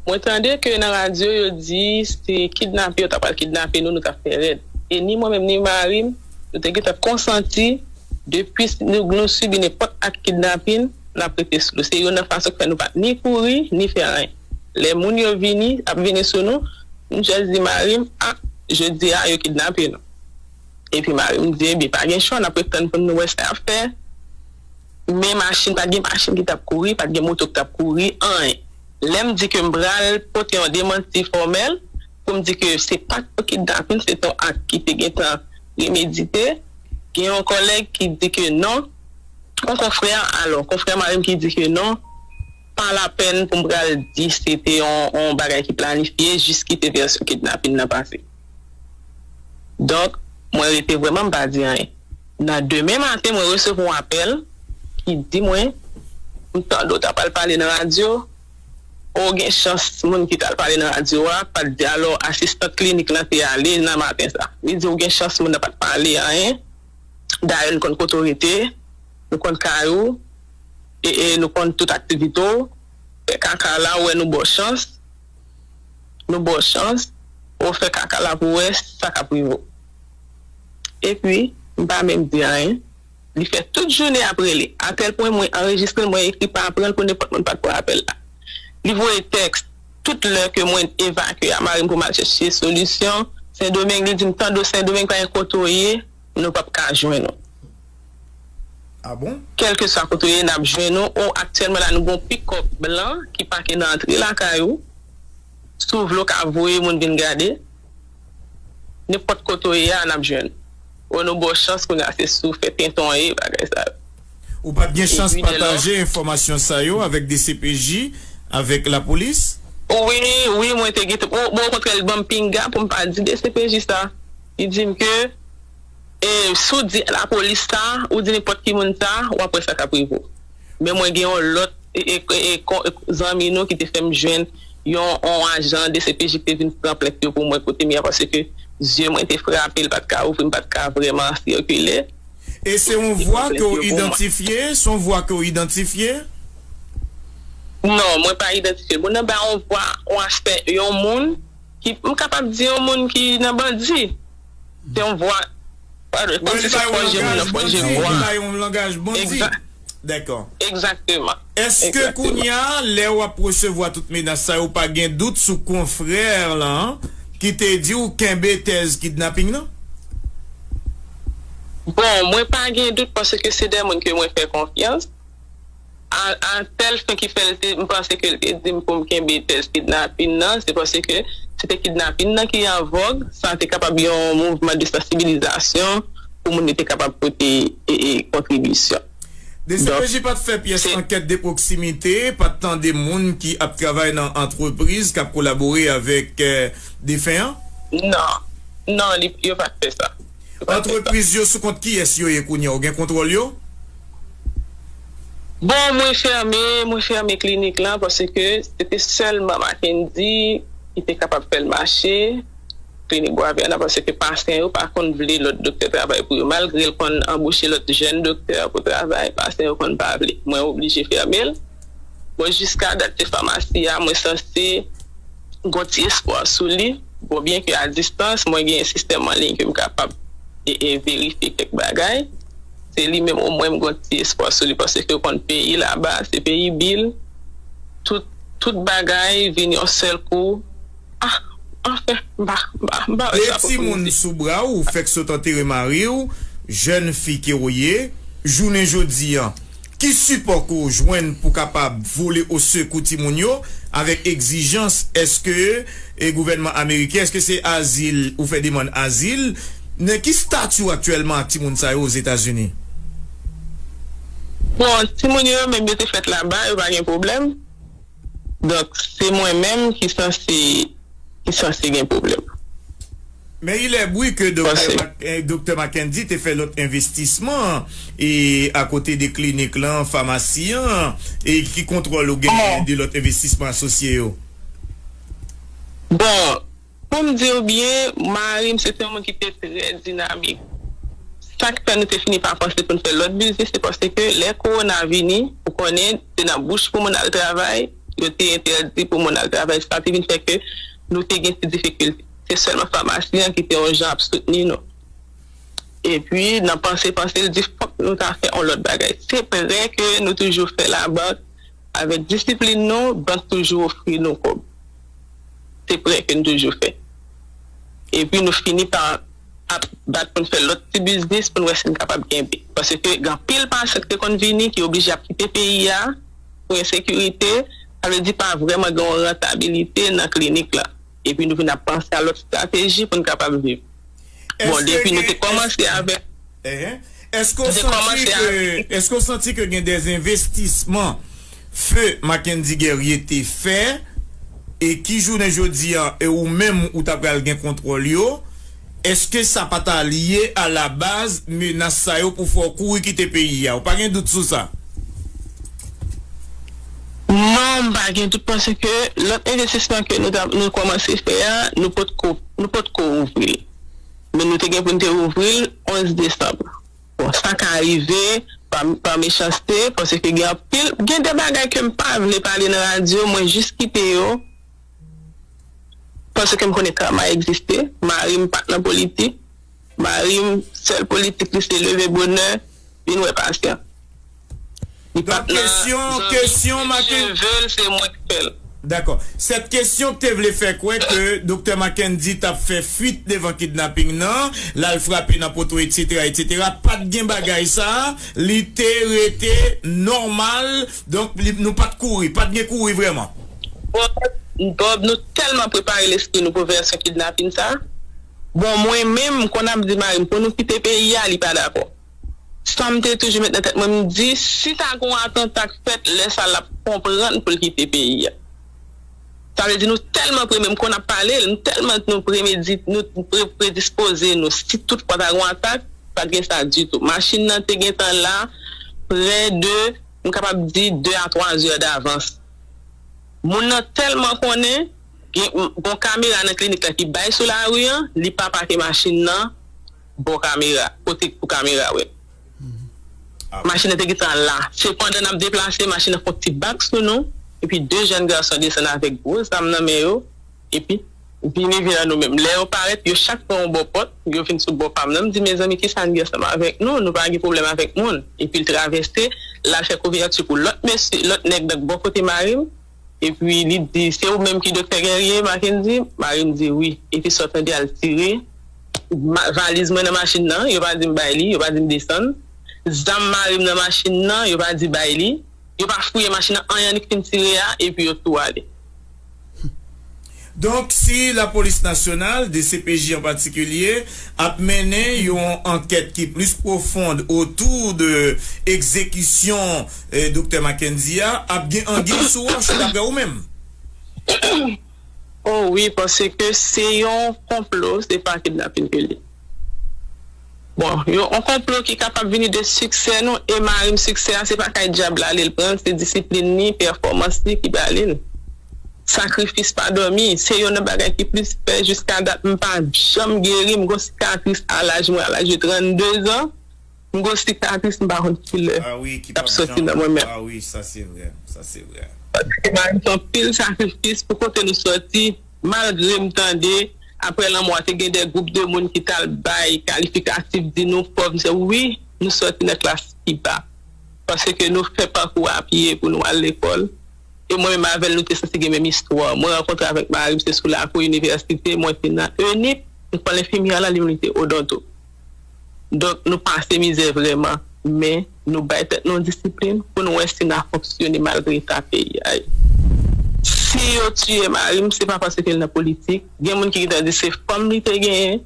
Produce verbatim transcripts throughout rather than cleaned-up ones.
Mwen tande ke nan radyo yo di se kidnape yo ta pral kidnape nou, nou ta fè rèd. E ni mwen menm ni mari m, nou te gentan konsanti depi nou, nou sibi nenpòt ak kidnapin, n ap rete sou li. Se youn nan fason k fè nou pa t ni kouri, ni fè anyen. Lè moun yo vini, ap vini sou nou, m jis di mari m, a, jodi a, yo kidnape nou. Epi mari m di, ebyen, pa gen chwa, n ap ret tann pou n wè sa y ap fè. Men machin, pa t gen machin ki t ap kouri, pa t gen moto ki t ap kouri, anyen. Lè m di ke m pral pote yon demanti fòmèl pou m di ke se pa t yon kidnapin, se t yon ak ki te gentan premedite, gen yon kòlèg ki di ke non, yon konfrè, alò, konfrè mari m ki di ke non, pa lapèn pou m pral di se te yon, yon bagay ki planifye, jis kite vèsyon kidnapin nan pase. Donk, mwen rete vrèman, m pa di anyen. Nan demen maten, mwen resevwa yon apèl ki di mwen, m tande w ta pral pale nan radyo, o gen chans moun ki t al pale nan radyo a pa t di, alò, asistant klinik lan te ale nan maten sa. Li di, ou gen chans moun nan pa t pale anyen. Dayè, nou konn kote w rete, nou konn kay ou, e, e nou konn tout aktivite w. Fè kaka la, ou wè nou ba w chans, nou ba w chans, ou fè kaka la pou w wè sa k ap rive w. Epi, m pa menm di anyen. Li fè tout jounen ap rele. Atèl pwen mwen anrejistre l, mwen ekri pa pran l pou nenpòt moun pa t pran apèl la. Li voye tèks tout lè ke mwen evakye a mari m pou m al chèche solisyon. Sendomeng, li di m, tande w, Sendomeng pa gen kote w ye, nou p ap ka jwenn ou. Ah bon? Kèlkeswa kote w ye, n ap jwenn ou. Ou aktyèlman la, nou gon pikòp blan ki pake nan antre lakay ou. Si w vle, w ka voye moun vin gade. Nenpòt kote w ye a, n ap jwenn ou. Ou nou ba w chans kounye a se sou fè tenton ye, bagay sa yo. Ou pa t gen chans pataje enfòmasyon sa yo avèk D C P J, avèk lapolis? Wi, wi, mwen te gentan. Bon, bon, okontrè, li ban m pinga pou m pa di D C P J sa. Li di m ke, e, si w di lapolis sa, ou di nenpòt ki moun sa, w ap wè sa k ap rive w. Men mwen gen yon lòt, e, e, e, e, zanmi nou ki te fè m jwenn yon, yon ajan D C P J ki te vin pran plent yo pou mwen kote m ye a, paske zye mwen te frape, l pa t ka ouvri, m pa t ka vrèman sikile. E se yon vwa ke w idantifye? Se yon vwa ke w idantifye? Non, mwen pa idantifye l. Moun nan bay yon vwa, yon aspè, yon moun ki, m kapab di yon moun ki nan bandi. Se yon vwa, padon, kòmsi se fò je moun nan, fò je vwa. Li bay yon langaj bandi. Dakò. Egzakteman. Èske kounye a, lè w ap resevwa tout menas sa yo, w pa gen dout sou konfrè lan ki te di w kenbe tèz kidnaping nan? Bon, mwen pa gen dout paske se de moun ke mwen fè konfyans. A, a tèl fen ki fè l te, m panse ke l te di m pou m kenbe tèz kidnapin nan, se paske se te kidnapin nan ki an vòg, sa te kapab yon mouvman de sansibilizasyon pou moun yo te kapab pote, e, e, kontribisyon. D C P J pa t fè pyès ankèt de pwoksimite, pa t tande moun ki ap travay nan antrepriz k ap kolabore avèk, eh, defen an? Non, non, li, yo pa t fè sa. Antrepriz yo sou kont kiyès yo ye kounye a? Ou gen kontwòl yo? Bon, mwen fèmen, mwen fèmen klinik lan paske se te sèlman Mackendy ki te kapab fè l mache, klinik Bwavè an nan, paske pasyan yo pa konn vle lòt doktè travay pou yo. Malgre l konn anboche lòt jèn doktè pou travay, pasyan yo konn pa vle. Mwen oblije fèmen l. Bon, jiska dat, se famasi a, mwen sanse gon ti espwa sou li. Bon, byen ke a distans, mwen gen sistèm an liy ke m kapab e, e verifye kèk bagay. Se li menm omwen m gon ti espwa sou li, paske w konn peyi laba, se peyi bil. Tout, tout bagay vin yon sèl kou. Ah, anfen, m pa, m pa, m pa wè sa pou m di. De timoun sou bra w, ou fèk sot antere mari w, jèn fi ke w ye, jounen jodi an, ki sipò ke w jwenn pou kapab vole osekou timoun yo avèk egzijans? Èske, e, gouvènman ameriken, èske se azil, ou fè demann azil? Nan ki stati w aktyèlman ak timoun sa yo Ozetazini? Bon, timoun yo, yo menm yo te fèt laba, yo pa gen pwoblèm. Donk, se mwen menm ki sanse, ki sanse gen pwoblèm. Men il est bri ke doktè Mac-, eh, doktè Mackendy te fè lòt envestisman, e akote de klinik lan, famasi an, e ki kontwòl ou genyen de lòt envestisman asosye yo? Bon, pou m di w byen, mari m se te yon moun ki te trè dinamik. Sa k fè nou te fini pa panse pou n fè lòt biznis, se paske lè kowona vini, ou konnen, se nan bouch pou moun al travay, yo te entèdi pou moun al travay. Sa te vin fè ke nou te gen ti difikilte. Se sèlman famasi an ki te yon jan ap soutni nou. Epi, nan panse, panse, l di, "Fòk nou ta fè yon lòt bagay." Se prè ke nou toujou fè labank, avèk disiplin nou, bank toujou ofri nou kòb. Se prè ke nou toujou fè. Epi, nou fini pa ap bat pou n fè lòt ti biznis pou n wè si n kapab kenbe. Paske gen anpil pasyan ki te konn vini, ki oblije ap kite peyi a pou ensekirite. Sa vle di pa vrèman gen yon rantabilite nan klinik la. Epi, nou vin ap panse a lòt estrateji pou n kapab viv. Bon, depi nou te kòmanse avèk, Èske w santi ke, èske w santi ke gen de envestisman Feu Mackendy Guerrier te fè e ki jounen jodi a e ou menm ou ta pral gen kontwòl yo, èske sa pa ta lye a la baz menas sa yo pou fè w kouri kite peyi a? Ou pa gen dout sou sa? Non, m pa gen dout paske lòt envestisman ke nou ta, nou kòmanse fè a, nou potko, nou potko ouvri l. Men nou te gen pou n te ouvri l onz desanm. Bon, sa ka rive pa, pa mechanste, paske gen anpil, gen de bagay ke m pa vle pale nan radyo, mwen jis kite yo, paske m konnen kama egziste, mari m pa t nan politik, mari m sèl politik li se leve bonè, vin wè pasyan. Li pa t nan zanmi, si Dye ve l, se mwen k fè l. Dakò. Sèt kesyon k te vle fè kwè ke Doktè Mackendy t ap fè fuit devan kidnaping nan, l al frape nan poto, etsetera, etsetera. Pa t gen bagay sa, li te rete nòmal, donk li, nou pa t kouri, pa t gen kouri vrèman. Bob, Bob, nou tèlman prepare lespri nou pou vèsyon kidnaping sa. Bon, mwen menm, m konn ap di mari m pou nou kite peyi a, li pa dakò. Sa m te toujou met nan tèt mwen, m di, si ta gon atanta k fèt, lè sa l ap konprann pou l kite peyi a. Sa vle di nou tèlman pre, men m konn ap pale l, m tèlman nou premedit, nou pre, predispoze nou. Si toutfwa ta gon atak, pa t gen sa ditou. Machin nan te gentan la, prè de, m kapab di, de a twa zè davans. Moun nan tèlman konnen, gen, gon kamera nan klinik la ki bay sou lari an, li pa pake machin nan bò kamera, kote pou kamera wè. Machin nan te gentan la. Se pandan n ap deplase, machin nan fè yon ti bak sou nou. Epi de jèn gason desann avèk gwo zam nan men yo. Epi vini vin an nou menm. Lè yo parèt, yo chak pran yon bò pòt, yo vin sou bò pa m nan. M di, mezanmi, kisa n gen ansanm avèk nou? Nou pa gen pwoblèm avèk moun. Epi l travèse, l al fè kouvèti pou lòt mesye, lòt nèg nan bò kote mari m. Epi li di, se ou menm ki Doktè Guerrier, Mackendy? Mari m di, wi. Epi sa w tande al tire. Ma, valiz mwen nan machin nan, yo pa di m bay li, yo pa di m desann. Zam mari m nan machin nan, yo pa di bay li. Yo pa fouye machin nan, anyen annik fin tire a, epi yo tou ale. Donk, si Lapolis Nasyonal, D C P J an patikilye, ap mennen yon ankèt ki plis pwofond otou de egzekisyon eh, Doktè Mackendy a, ap gen anguille sou wòch, daprè ou menm? Oh wi, paske se yon konplo, se pa kidnaping ke li. Bon, yon, yon konplo ki kapab vini de siksè nou, e mari m siksè a, se pa kay dyab la li l pran l, se disiplin li, pèfòmans li ki ba li l. Sakrifis pa dòmi, se youn nan bagay ki plis pè jiska dat m pa janm geri, m gon sikatris a laj mwen, a laj de trannde zan, m gon sikatris m pa konn kilè l ap soti nan mwen menm. Paske mari m fè anpil sakrifis pou kote nou soti, malgre m tande, aprè lanmò a te gen de gwoup de moun ki t al bay kalifikatif di nou pòv, m se wi, nou soti nan klas ki ba. Paske nou fè pakou a pye pou nou al lekòl. E mwen menm avè l, nou te sanse gen menm istwa. Mwen rankontre avèk mari m, se sou lakou inivèsite, mwen te nan ENIP, m konn enfimyè la, li menm li te odonto. Donk, nou pase mizè vrèman, men nou bay tèt nou disiplin pou nou wè si n a fonksyone malgre eta peyi a ye. Si yo tiye mari m, se pa paske l nan politik. Gen moun ki gentan di se fanm li te genyen,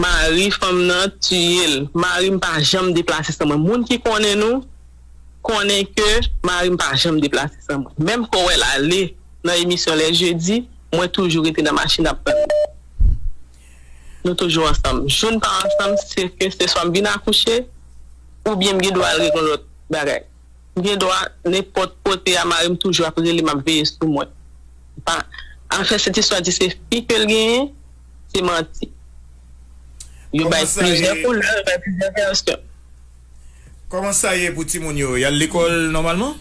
mari fanm nan tiye l. Mari m pa janm deplase san mwen. Moun ki konnen nou, konnen ke mari m pa janm deplase san mwen. Menm ke w wè l ale nan emisyon lè jedi, mwen toujou rete nan machin ap tann li. Nou toujou ansanm. Jou n pa ansanm, se ke se swa m vin akouche, oubyen m gen dwa al regle yon lòt bagay. M gen dwa, nenpòt kote a, mari m toujou ap rele m, ap veye sou mwen. Pa, afè sèt istwa di se fi ke l genyen, se manti. Yo bay plizyè koulè, yo bay plizyè vèsyon. Kòman sa ye pou timoun yo? Y al lekòl nòmalman?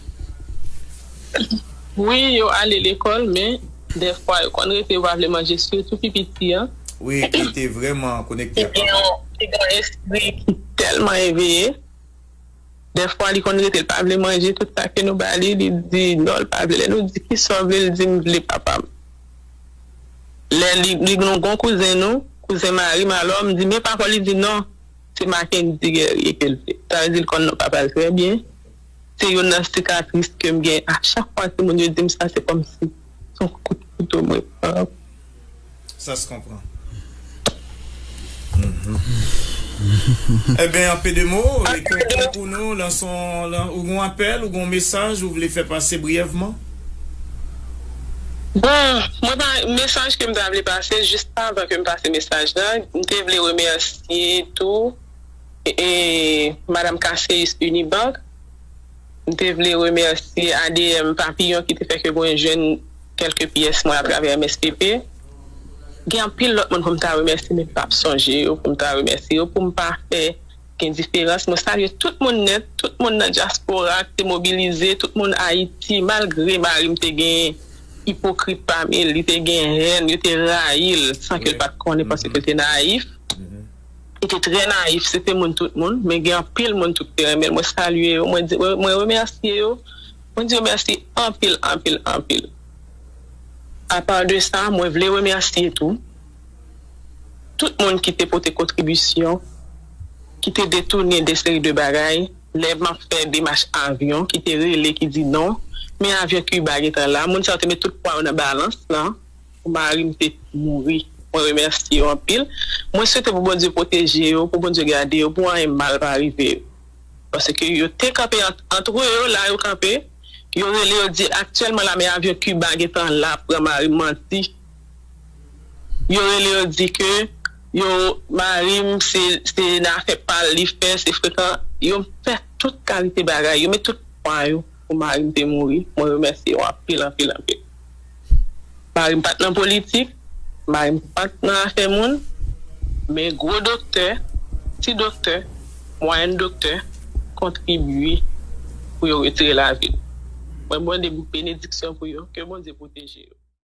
Wi, yo ale lekòl, men dèfwa yo konn rete yo pa vle manje, sitou pi piti an. Wi, ki te vrèman konekte Ki gen yon, ki gen yon espri ki tèlman eveye. Dèfwa, li konn rete, li pa vle manje, tout sa ke nou ba li, li di non, li pa vle. Lè nou di, "Kisa w vle?" Li di, "M vle papa m." Lè li, li gen yon gwo kouzen nou, kouzen mari m, alò, m di, "Men papa w?" Li di, "Non, se Mackendy Guerrier ke l vle." Sa vle di, li konn non papa l trè byen. Se youn nan sikatris ke m gen. A chak fwa timoun yo di m sa, se kòmsi se yon kout kouto mwen pran. Ça se comprend. Ebyen, an pe de mo, e ke pou nou, lanse yon, lan- ou gen yon apèl, ou gen yon mesaj, ou vle fè pase briyèvman? Bon, mwen pa, mesaj ke m ta vle pase, jis avan ke m pase mesaj la, m te vle remèsye tou e, e, Madanm Cassius Unibank. M te vle remèsye A D M Papillon ki te fè ke mwen jwenn kèlke pyès mwen atravè M S P P. Gen anpil lòt moun pou m ta remèsye, men m p ap sonje yo, pou m ta remèsye yo, pou m pa fè gen diferans. Mwen salye tout moun nèt, tout moun nan dyaspora ki te mobilize, tout moun Ayiti, malgre mari m te gen ipokrit pami l, li te gen hèn, yo te rayi l san ke l pa t konnen paske l te nayif. Li te trè nayif, se te moun tout moun, men gen anpil moun tou ki te renmen l. Mwen salye yo, mwen di, mwen remèsye yo, mwen di yo mèsi anpil, anpil, anpil. Apa de sa, mwen vle remèsye tou tout moun ki te pote kontribisyon, ki te detounen de seri de bagay. Lè m ap fè demach avyon, ki te rele, ki di non, men avyon Kiba gentan la. Moun sa yo te met tout pwa yo nan balans lan pou mari m te mouri. Mwen remèsye yo anpil. Mwen swete pou Bondye pwoteje yo, pou Bondye gade yo, pou anyen mal pa rive yo. Paske yo te kanpe ant, antre yo, la yo kanpe, yo rele yo di aktyèlman la, men avyon Kiba gentan la ap pran mari m, manti. Yo rele yo di ke yo, mari m se, se nan afè pa l li fè, se frekan. Yo fè tout kalite bagay, yo met tout pwa yo pou mari m te mouri. Mwen remèsye yo anpil, anpil, anpil. Mari m pa t nan politik, mari m pa t nan afè moun, men gwo doktè, ti doktè, mwayèn doktè kontribye pou yo retire lavi l. Mwen mande benediksyon pou yo, ke Bondye pwoteje yo.